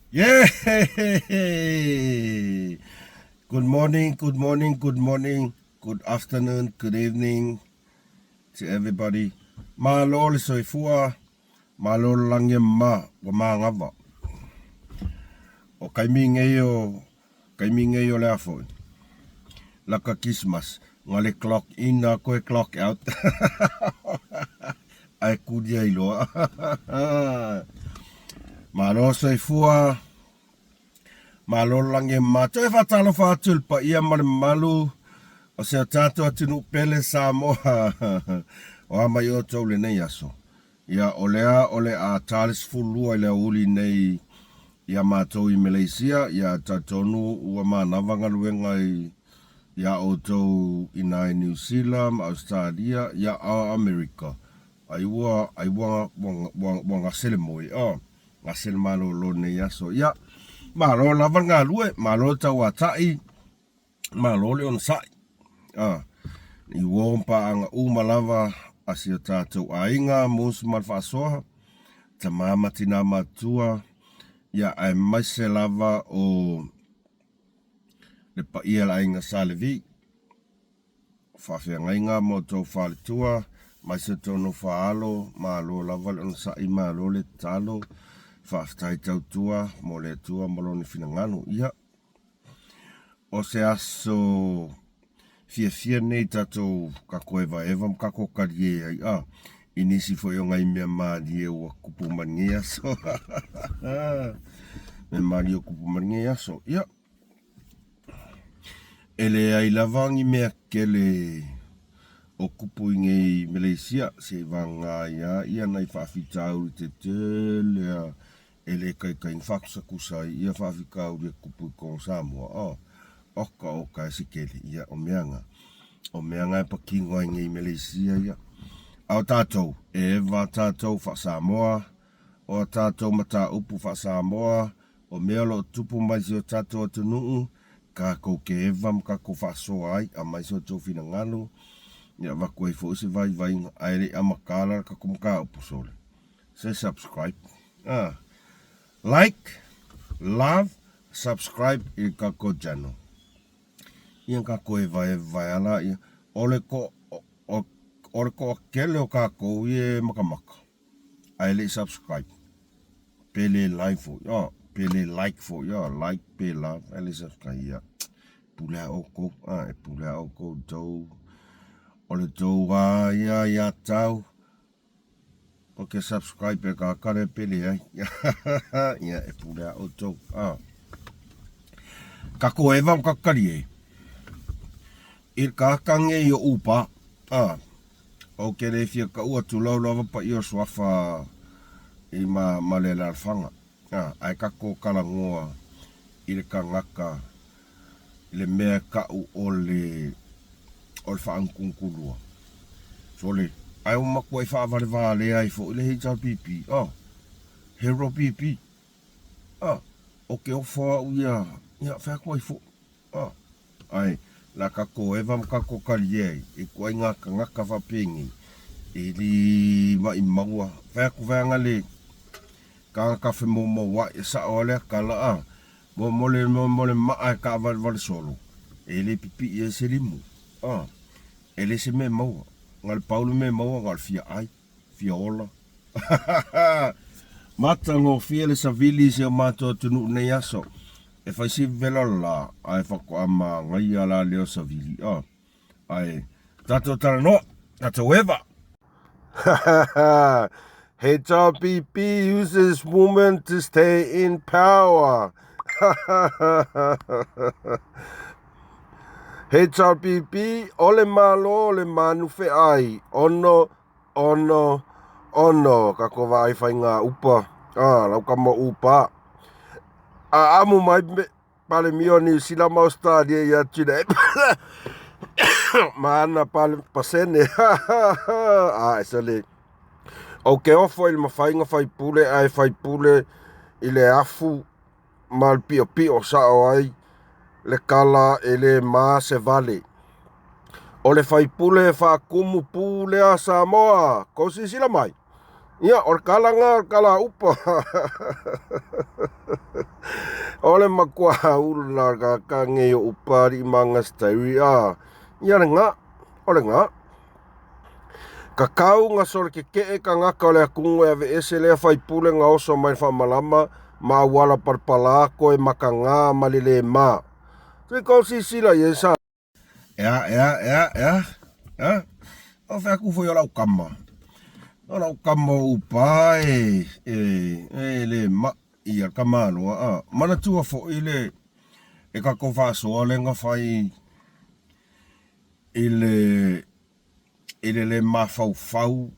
Yeah! Good morning, good morning, good morning, good afternoon, good evening to everybody. Malo le soifua, malo le lagi e mama, ua magava. O kaimi nei o, kaimi nei o le a foi. Laka Christmas, nga le clock in a koe clock out. Ae kulia i loa. Malo soifua, malo le lagi e mama. Toe faatalofa atu i le paia ma le mamalu o si o tatou atunuu pele Samoa. O a mai outou lenei aso. Ia, o lea o le a ta le 12 i le aoauli nei iā matou i Malaysia, ia talitonu ua manava galuega i iā outou inā i Niu Sila ma Ausetalia, ia a Amerika, ai ua, ai ua, ua, ua, ua gase le moe, oh, gase le malolo i lenei aso. Ia, malo lava le galue, malo le tauata'i. Malo le onosai. Ah, i uo ma paaga uma lava a si o tatou aiga, musu ma le faasoa, tama ma tina matua, ia aemaise lava o le paia o le aiga Sa Levi, faafeagaiga ma outou faletua, aemaise outou nofo a alo, malo lava le onosai, malo le tatalo, faafetai tautua mo le Atua ma Lona finagalo. Ia. O se aso fiafia nei tatou kako evaeva ma kako kalie ai a i nisi foi o ngai mea malie ua kupu mai lenei aso. Mea malie ua kupu mai lenei aso. Ia, e leai lava ni mea kele o kupu i nei Malaysia se i vagana ai a ia nai faafitauli tetele a E le kaikai na faakusakusa ai ia faafikauli e kupu i kona Samoa, oh, oka oka e se kele, ia, o mea nga, o mea nga e pakino ai nei Meleisia ia. A o tatou, e eva tatou faa-Samoa, o a tatou mataupu faa-Samoa, o mea o lo o tupu mai si o tatou atunuu, kakou ke eva ma kakou faasoa ai, aumai so outou finagalo, ia avatu ai foi se vaivaiga, ae le i amata la le kakou mataupu sole. Se subscribe ah like love subscribe i kakou channel ia kakou e vaevae ala ia o le ko o, o le toatele o kakou ia e makamaka ae le i subscribe pe le like foi oh pe le like foi oh like pe love ae le subscribe ia pule a oukou ah e pule a oukou tou o le tou a ia ia tau Ok subscribe e ka kare pele ai. Ia e pule a outou. Ah. Ka ko eva ka kari e. I ka kange i o upa. Ah. O ke le fia ka ua tu lau lava pa i o suafa i ma, ma le lalfanga. Ah, ai ka ko kala ngoa i le kangaka le mea ka'u o le o le faagutugutu Sole, ae ua matuai faavalevalea ai foi le HRPP. Oh, Hero PP. Ah, o ke ofo au ia, ia fai atu ai foi. Ah, ae la kakou eva ma kakou kalie ai, e ituaiga tagata faapenei, e li maʻimaua. Fai atu vaega le tagata femoumouaʻi, e saʻo lea tala, ah, Mo mo le mo le maa e kaavalevale solo, e le pipii ai se limu. A, e le se mea maua. Na o le pau le mea maua na o le fia ai, fia ola. Matagofie le savili i si o matou atunuu nei aso. E fai si vela la, ae faatoa manaia la lea o savili. A, ae tatou talanoa, tatou eva! HRPP uses women to stay in power. HRPP, o le Malo o le manu feʻai, ono, ono, ono, kakou vaai faiga upa, ah, lau kama upa. A amu mai Palemia o Niu Sila ma Ausetalia ia Tuilaepa ma ana pasene. A e sale. Ou ke ofo i le mafaiga faipule ae faipule i le afu ma le piʻopiʻo saʻo ai le kala e le ma se vale. O le faipule faakumu pū lea Samoa. Kou silasila mai. Ia, o le kala na, o le kala a upa. O le matua ula ka ka ngei o upari manga stairi a. Ia le nga, o le nga. Ka kau nga sole ke ke e ka ngaka o le akungo e ave ese lea faipule nga oso mai whaamalama ma wala parpala koe makanga ma le le ma. Se kau sisila ye sa. Ea, ea, ea, ea, ea. O whea ku foi o lau kama. O lau kama o upa e, e, e le ma i a kama aloa. A, manatua foi le, e kako whaasoa le nga whai i le, i le le mafaufau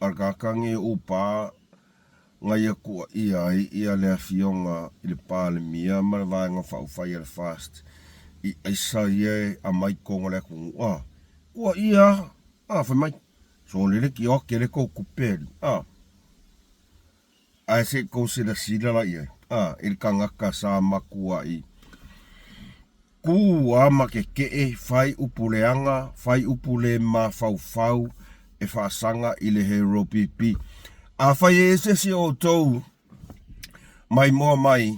a le kakagi o Upa nga ia kua ia ai ia le afioga i le Palemia ma le Vaega Faaupufai a le FAST i aisa ia e amai koga le atunuu a kua ia a fai mai so lele ki o kele kou kupe ali a ae se i kou silasila la i ai a i le kagaka sa makuaʻi Kū a ma ke keʻe, fai upu leaga, fai upu le mafaufau e faasaga i le Hero PP. Afai e ese ese outou mai moa mai,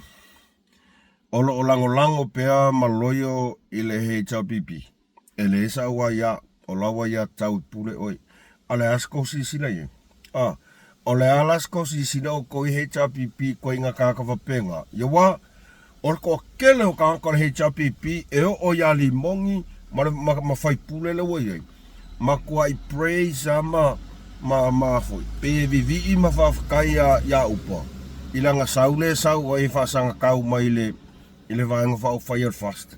o lo o lagolago pea ma loio i le HRPP. E leai sa'u aiā, o lau aiā tau i pule ʻoe. A o le a se kou silasila i ai? A, o le a la se kou silasila ʻoukou i HRPP koe i ngā kānaka faapena? Ia wā, o le toatele o kānaka o le HRPP e oo iā Limogi ma le ma, ma faipule le ua i ai. Makuaʻi praise a ma, ma, ma foi. Pei e viviʻi ma faafetai iā, iā Upa. I lana sau le sau ai e faasagakau mai i le, i le vaega faaupufai o le FAST.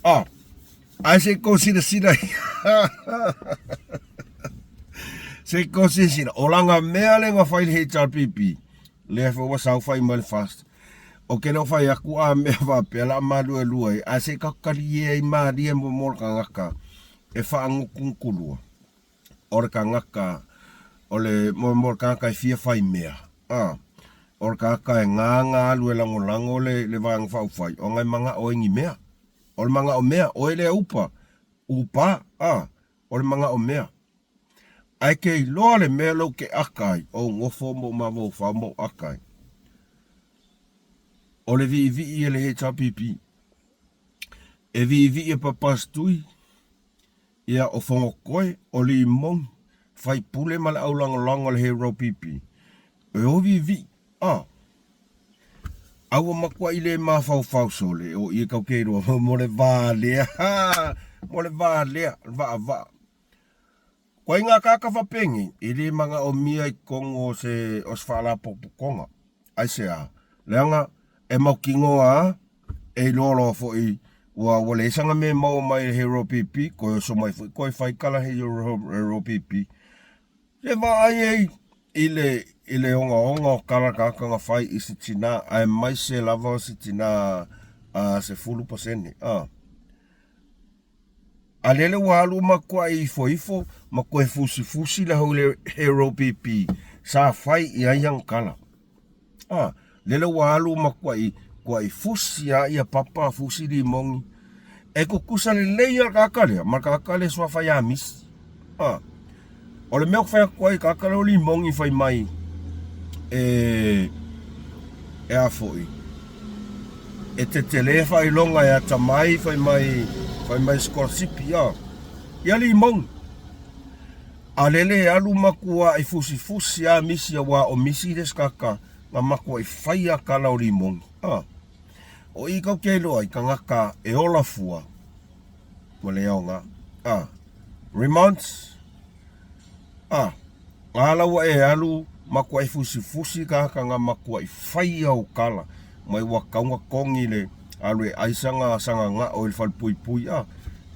A, ae se i kou silasila se i kou silasila, o lana mea le na fai le HRPP, lea foi ua sau fai mai le FAST. O ke le o fai aku a mea faapea la maluelua ai, ae se i kakali ai malie mo mo le kagaka e whaangukunkulua. O le kagaka, o le mo mo le kagaka e fia fai mea. A, o le kagaka e ngā alu e langolango le, le vaega whaufai, o ngai manga o ingi mea. O le manaʻo mea, ʻoe lea upa, upa, a, o le manaʻo mea. Ae ke iloa le mea lou ke ʻaka ai, ou nofo ma ou mafaufau ma ou ʻaka ai. O le viʻiviʻi e le HRPP. E viʻiviʻi e Papasitui, ia o Fogokoe, o Liʻimogi, Faipule ma le ʻaulagolago o le HRPP. E o viʻiviʻi, a. A ua makuaʻi le mafaufau sole o ia kau ke iloa mo le wā lea, mo le wā lea, le vaʻavaʻa. Koe ngā kāka whapengi, i le manaʻomia i totonu o se, o se faalapotopotoga. Aisea? Leaga, e mautinoa a, e iloa loa foʻi, ua, ua leai sana mea e maua mai e le Hero PP, koe oso mai foʻi koe fai kala he Hero PP. E vaai ai i le, i le ogaoga o kala kāka na fai i se tinā, aemaise lava o se tinā a 10%. A. A lele ua alu makuaʻi ifoifo ma koe fusifusi le hou le Hero PP sa fai i ai ana kala. A, lele ua alu ma kuaʻi, kuaʻi fusi a ia papa, fusi limogi. E kukusa lelei a le kāka lea, ma le kāka lea suafa iā misi. A, o le mea o fai aku ai, kāka lea o limogi fai mai, e, e a foi, e tetele faailoga e atamai fai mai, fai mai sikolasipi, a, ia limogi. A lele e alu makua i fusifusi a misi auā o misi le skaka nga makua i fai a kala o limogi. A. O i kau ke iloa i kagaka e ola fua ua le aoga. A. Remonts. A. Nga ala ua e alu makua i fusifusi kagaka nga makua i fai au kala mai ua kauga kongi le alu e ai sanga sanga ngao i le falepuipui. A.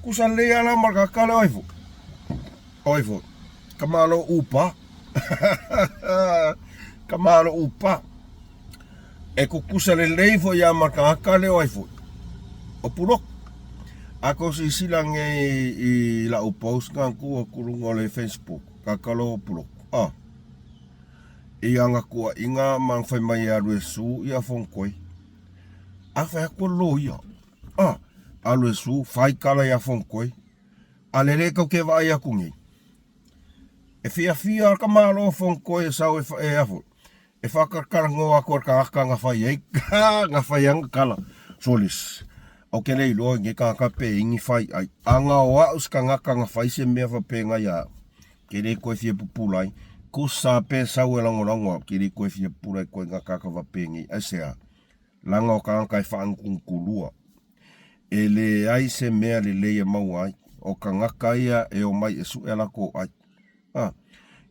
Kusa lelei ala ma le kaka le oe fo. Oi foi, ka malo upa. ka malo upa. E kukusa lelei foi ia ma ka aka leo ai foi. O pulok. A ko silasila nei i lau post nga ku o kulunga o le Facebook. Ka kalo o pulok. Ah. I anga kua inga ma fai mai e alu e su ia fong koi. A fai aku lo ia. Ah. Alu e su, fai kala ia fong koi. A lele kau ke vaai aku nei. E fiafia ka malo o Fonkoi e sau e, e afo. E whakakalakalagoa aku a le tagata na fai ai na fai ai na kala solis. Ou te le iloa i nei tagata pe i ni fai ai. Ana o au se tagata na fai se mea faapena ia au, ke le koe fia pupula ai. Kusa pe sau e lagolago au, ke le koe fia pupula ai koe na tagata faapena. Aisea? Laga o tagata e faanutulukulua. E leai se mea lelei e maua ai. O tagata ia e omai e sue a latou ai. A,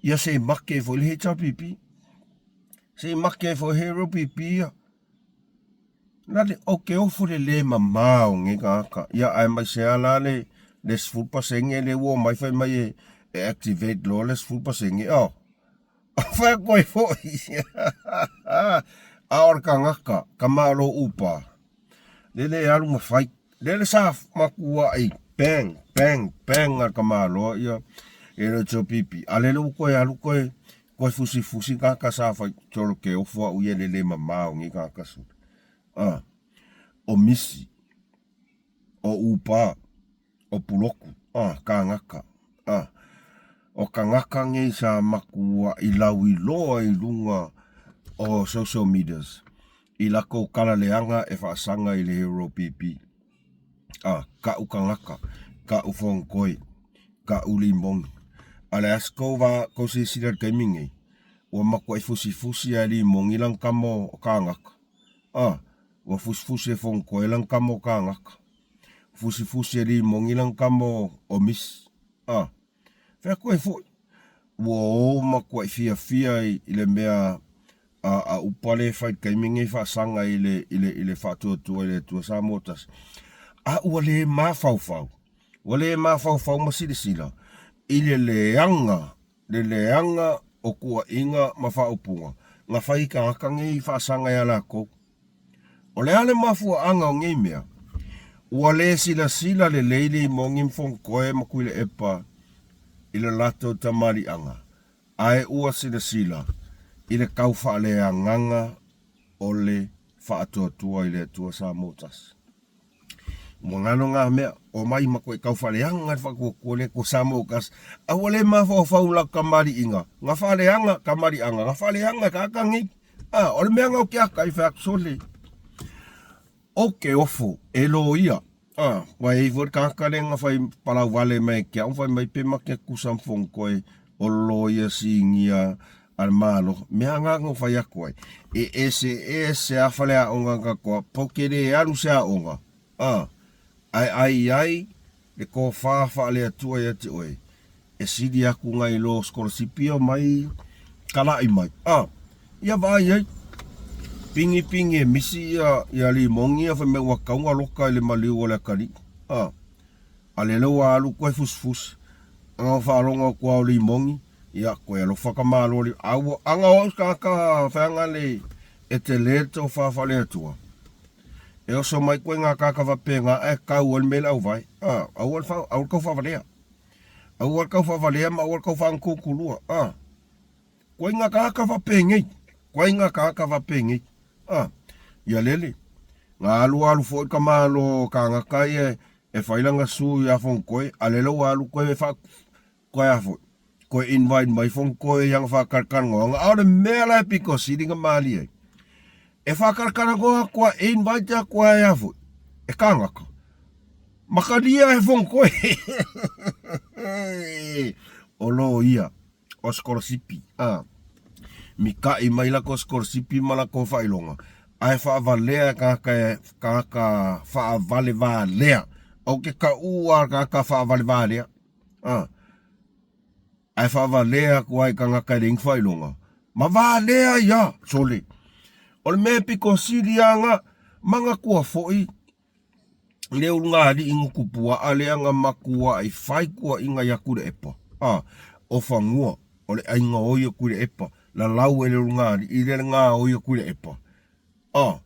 ia se i make foi le HRPP. Se i make foi he RPP ia. La le, o ke ofo le le mamā o nei tagata. Ia aemaise a la le, le 10% le ua omai fai mai e, e activate loa le 10%. Oh, fai atu ai foi. A o le tagata, ka malo upa. Lele e alu ma fai. Lele sa matuai bang, bang, bang a le tamaloa ia e le HOPP. A lele ua toe alu toe, toe fusifusi tagata sa fai, solo ke ofo au ia le le mamao nei tagata sole. Ah, o misi, o upa, o puloku, ah, kānaka, ah. O kangaka nei sa matuai lauiloa i luga o social medias i lakou kala leaga e faasaga i le Hero PP. Ah, kaʻu kangaka, kaʻu fonokoe, kaʻu limoni. A le a se kou wā, kou silasila i le taimi nei, ua matuai fusifusi a e limoni lana tama o kānaka. Ah, ua fusifusi e fonokoe lana tama o kānaka. Fusifusi e limoni lana tama o misi. Ah, Fea koe foi? Ua o matuai fiafia i le mea a, a upale e fai taimi nei faasaga i le, i le, i le faatuatua i le Atua Samoa tasi. A ua le mafaufau, ua le mafaufau ma silasila i le leaga, le leaga o tuuaiga ma faaupuga na fai i tagata nei faasaga ia latou. O le a le mafuaaga o nei mea? Ua le silasila lelei Limoni ma Fonotoe ma Tuilaepa i le latou tamaliiaga, ae ua silasila i le tau faaleagaga o le faatuatua i le Atua Samoa tasi. Ua galo ngā mea, omai ma koe tau faaleaga le faatuatua i le Atua Samoa tasi, a ua le mafaufau i lau tamaliiga, nga faaleaga tamaliiaga, nga faaleaga e tagata nei. A, o le mea nga o ke aka i whai atu sole. O ke ofo, e loia. A, wa e iwo tagata le nga whai palau vale mai ke au whai mai pe ma ke kusa mfong koe o loia singia a le malo. Mea nga ngo whai aku ai. E ese ese a whale a onga nga koa, po ke le alu se a onga. A, ai ai ai, le kōwhā whaaleatua ia te oe. E sili aku ngai lo skolasipi o mai kalaʻi mai. A, ia vaai ai. Pigipigi e misi ia, ia limogi ia fai mai ua tau na loka i le maliu o le atalii. A, a lele ua alu koe fusifusi. Ana ua faalogo atu a o limogi, ia koe alofa ka malo li. A ua, ana o au se tagata wheanga le e te le tō whawhaleatua. E oso mai koe ngā kākā whapenga e kau ai le mea i le auvae. A, aua le wha, aua le kau whawalea. Aua le kau whawalea ma aua le kau whaanukūkulua. A, koe ngā kākā whapengei. Koe ngā kākā whapengei. A, ia lele. Ngā alu alu foi ka malo kāngaka ia e whailanga su i a whongkoe, a lele ua alu koe e wha, Koe a foi. Koe invite mai fong koe i anga whākarakaranga. Anga aore mea la e piko siringa maali ai. E whākarakaranga koa e invite a koe ai a foi. E kāngaka. Makaria e fong koe. O lo ia. O skolasipi. Ah. Mika'i mai la ko skolasipi ma la ko whailonga. Ae whaavalea e kāka e kāka whaavale vālea. Au ke ka ua kāka whaavale vālea. A, ae faavalea aku ai kangaka e le faailoga, ma valea ai a, sole. O le mea e pito sili a nga, manatua foi le uluga alii na tupuaa lea na makuaʻi fai kuaʻiga ia Tuilaepa. A, o fanua, o le ʻaiga o ia Tuilaepa, lalau e le uluga alii lea le gaoi o Tuilaepa. A,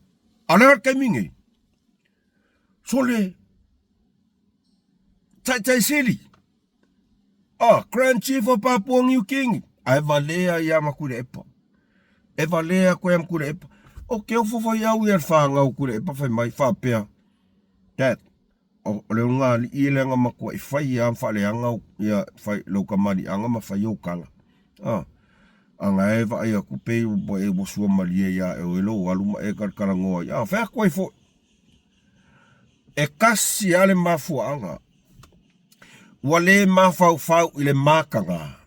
a le a le taimi nei? Sole, Taitai Sili, oh, Grand Chief of Papua New Guinea. Ae valea ia ma Tuilaepa. E valea koe ma Tuilaepa. O ke ofo fai au ia le whāngau Tuilaepa fai mai, whāpea. Dad, o, o le ngā alii e leanga matua i whai ia whaleanga ia whai lau kamalianga ma whai au kala. Ah. Aga e vaai aku pei ua e ua sua malie iā oe lou alu ma e kalakalanoa ai. A fai atu ai foi. E kasi lava le mafuaaga. Ua le mafaufau i le mataga,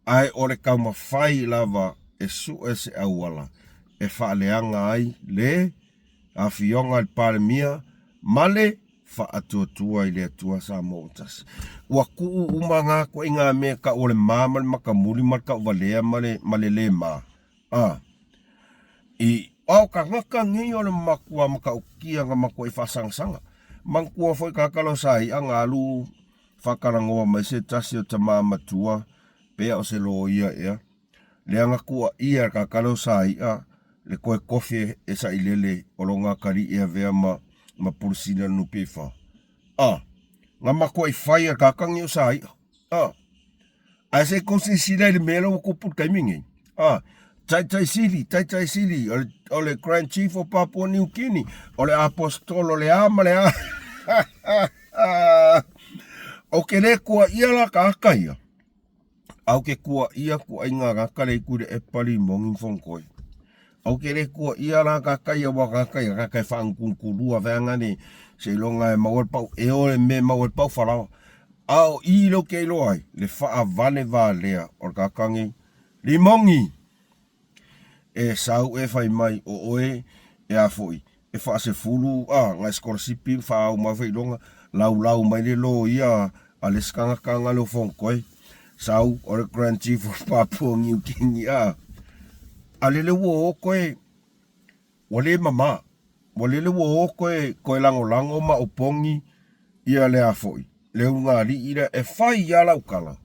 ae o le taumafai lava e sue se auala e faaleaga ai le Afioga i le Palemia ma le Faatuatua i le Atua Samoa ua tasi. Ua tuu uma na ituaiga mea e tau o le ma ma le matamuli ma le tauvalea ma le, ma le le ma. A. I, a o tagata nei o le matua matautia na matuai faasagasagaManatua foi tagata la o sa i'a na alu faatalanoa mai se tasi o tama matua pea o se loia ea, lea na tuuaia e le tagata lea o sa i'a le toe tofi e sailele o lona atalii e avea ma, ma Pule Sili o le NPF. A, na matuai fai e le tagata lenei o sa i'a. A, ae se i tou silasila i le mea lea ua tupu i le taimi lenei. A, Taitai Sili, Taitai Sili, o le, o le Grand Chief o Papua New Guinea, o le Aposetolo o le a ma le a. Ou te le tuuaia la tagata ia, a ou te tuuaia tuuaiga tagata le itu i le epa limoni ma fonotoe. Ou te le tuuaia la tagata ia aua o tagata ia, tagata e faanutunutulua vaeaga ne seiloga e maua le pau eo le mea e maua ai le pau falaoa. A o i lea ou te iloa ai le faavalevalea o le tagata nei. Limoni! E sau e fai mai o oe e a foi, e faasefulu a nai sikolasipi ma faaau mai failoga, laulau mai le loia a le isi tagata na leo fonotoe, sau o le Grand Chief o Papua New Guinea a, a lele ua o koe, ua le mama, ua lele ua o koe, koe lagolago ma opogi ia le a foi, le ulugalii lea, e fai lava lau tala,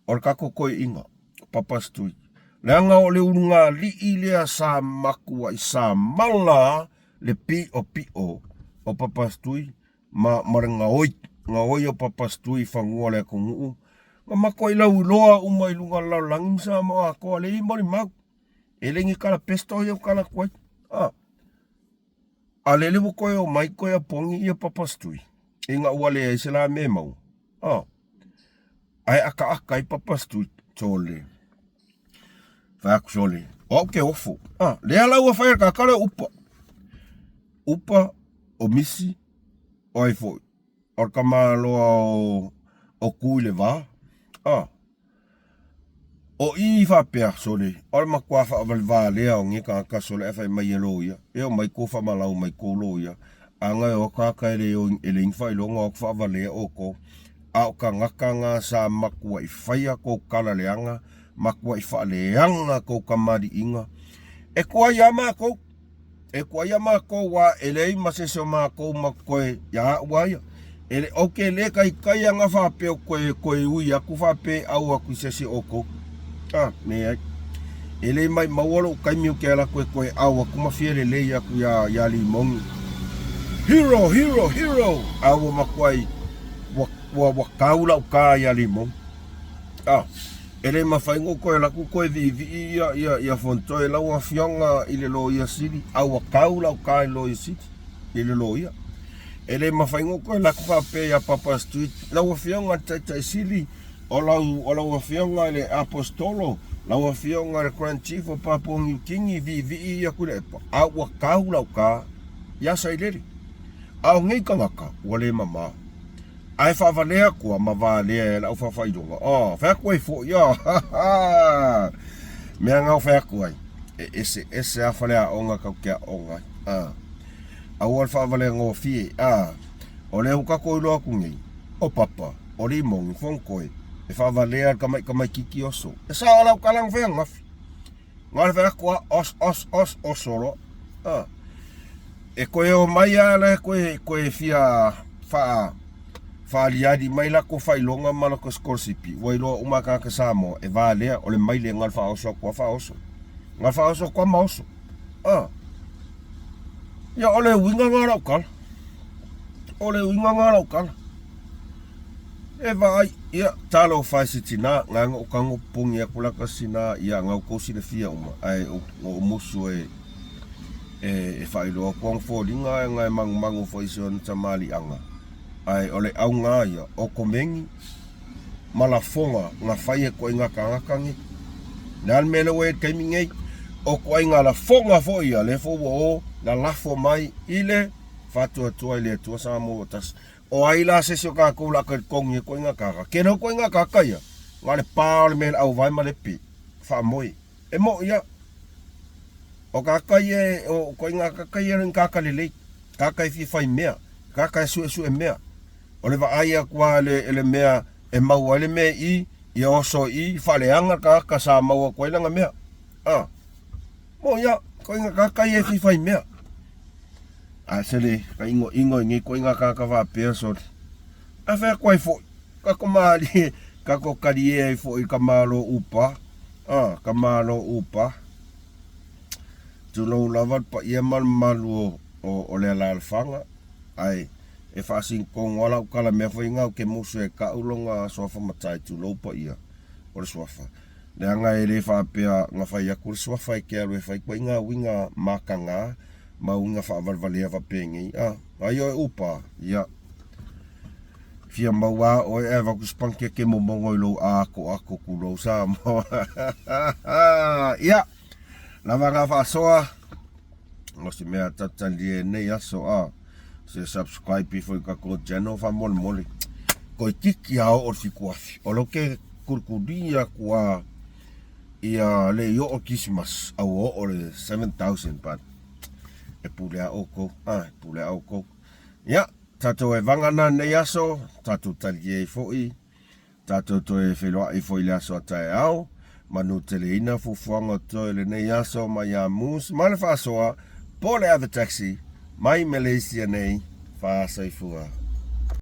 o le tatou toeaina, Papa Street. Leaga o le ulugalii lea sa matuai samala le piopio o Papa Street ma, ma le gaoi, gaoi o Papa Street i fanua o le atunuu. Na matuai lauiloa uma i luga o le lalolagi ma Samoa atoa, leai molimau. E le ni tala pesto ia ua tala atu ai. Ah. A lele ua toe omai toe opogi ia Papa Street ina ua leai se la mea e maua. Ah. Ae akaaka ai Papa Street sole. Fai atu sole. O au ke ofo. Ah, lea la ua fai e le tagata lea o upa. Upa o misi o ai foi. O le tamaloa o o ku i le va. Ah. O i faapea, sole, o le matua faavalevalea o nei tagata sole ae fai mai e loia, e omai kou faamalau mai kou loia, aga e o tagata e le e leai ni faailoga o atu faavalea outou, a o tagata na sa matuai faia kou tala leaga, matuai faaleaga kou kamaliiga, e tuai lava matou. E kuai a makou aua e leai ma se isi o makou ma koe iā aʻu a ia. E le, ou te le kaikai ana faapea o koe, koe ui aku faapea e ʻau aku i se isi o ʻoukou. A, leai. E le maʻimaua loʻu taimi ou te ala aku e koe ʻau aku ma fia lelei aku iā, iā Limogi. Hero, hero, hero! A ua makuai, ua, ua, ua kau laʻu kā iā Limogi. A, e le mafai ona toe alu atu toe viivii ia, ia, ia Fontoe lau afioga i le Loia Sili, a ua tau lau kā i le Loia Sili, i le Loia. E le mafai ona toe alu atu faapea ia Papa Street, lau afioga i le Taitai Sili, o lau, o lau afioga i le Aposetolo, lau afioga i le Grand Chief o Papua Niu Kini, viivii ia Tuilaepa, a ua tau lau kā ia Sailele. A o nei tagata, ua le mama. Ae faavalea atu ma valea e lau faafailoga. Oh, fai atu ai foi, oh, ha, ha. Mea nga o fai atu ai, e ese ese a faleaoga kau te aoga ai. Ah. Aua le faavalea gofie, ah. O lea ua tatou iloa atu nei, o Papa, o Limogi, Fonotoe, e faavalea le tamaitamaititi oso. E sao lau tala na fai ananafi. Na o le fai atu a, os, os, os, oso loa. Ah. E toe o mai lava la e toe, toe fia faa, faaliali mai latou faailoga ma latou sikolasipi, ua iloa uma e tagata Samoa, e valea, o le maile na o le faaoso atu lava faaoso. Na o le faaoso atu lava ma oso. Ah. Ia, o le uiga lena o lau tala. O le uiga lena o lau tala. E vaai, ia, talofa e se tinā, na ona ou tago popogi atu lata sinā, ia, na outou silafia uma, ae ou, ou musu e, e, e faailoa atu ona foliga ae na e magumagu foi i si ona tamaliiaga. Ae o le auga ia, o komeni ma lafoga na fai e koʻiga tagata nei. Le a le mea lea ua i ai i le taimi nei? O ituaiga lafoga foi ia, lea foi ua o lalafo mai i le Faatuatua i le Atua Samoa ua tasi. O ai la se isi o tatou o le a toe totogi ai ituaiga tagata? Tele o ituaiga tagata ia, na o le pa o le mea i le auvae ma le pe, faamoe. E moʻi lava. O tagata ia, o ituaiga tagata ia e le o ni tagata lelei, tagata e fia fai mea, tagata e suesue mea. O le vaai atu lava i le mea e maua ai le mea i i, ia oso i i, faaleaga le tagata sa maua atu ai lana mea. A, moʻi lava, ituaiga tagata ia e fia fai mea. Ae sele ka inoino i nei ituaiga tagata faapea sole. Ae fai atu ai foi, tatou malie, tatou talie ai foi i ka Malo upa, a, ka Malo upa. Tulou lava le paia ma le mamalu o, o, o le alaalafaga, ae e faasinotogo lava lau tala mea foi na ou te musu e tau lona suafa matai, tulou paia o le suafa. Leaga e le faapea na fai atu le suafa e te alu e fai ituaiga uiga mataga ma uiga faavalevalea faapenei. A, ai oe upa, ia. Fia maua a oe ae avatu se panikeke momono i lou atoato tulou Samoa. Ia, lava na faasoa, o se mea talitalie nei aso a. Se subscribe ifo i tatou channel faamolemole. Toeitiiti a oo le 7,000. O lea ou te kulikuli atu a ia le i oo Christmas a ua oo le 7,000 but e pule a outou. Ah, e pule a outou. Ia, tatou e vaga na nei aso, tatou talie ai foi. Tatou toe feiloai foi i le aso a taeao, manuteleina fuafuaga o totoe i lenei aso mai ia Moose ma le faasoa po o le Ave Taxi mai Malaysia nei. Faasoifua.